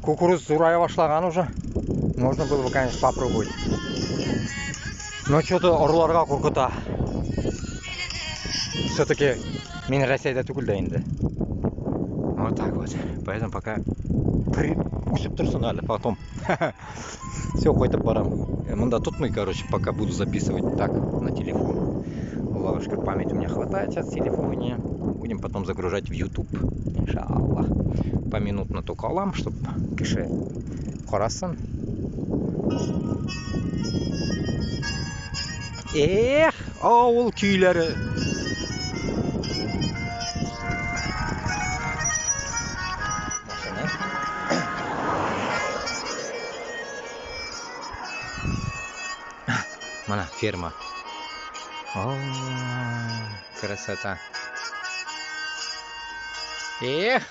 Кукуруз зурая башлаган уже. Можно было бы, конечно, попробовать. Но что-то орларга куркыта. Все-таки мин Россиядә түгел дә инде. Вот так вот. Поэтому пока при... үсеп торсын әле потом. Все, кайтып барам. Монда тотмый, короче, пока буду записывать так на телефон. Аллаһка шөкер, память у меня хватает сейчас в телефоне. Будем потом загружать в YouTube. Иншаллах. Поминутно только алам, чтобы кеше карасын. Эх, авыл көйләре. Машина. Менә ферма. О, красота. Эх.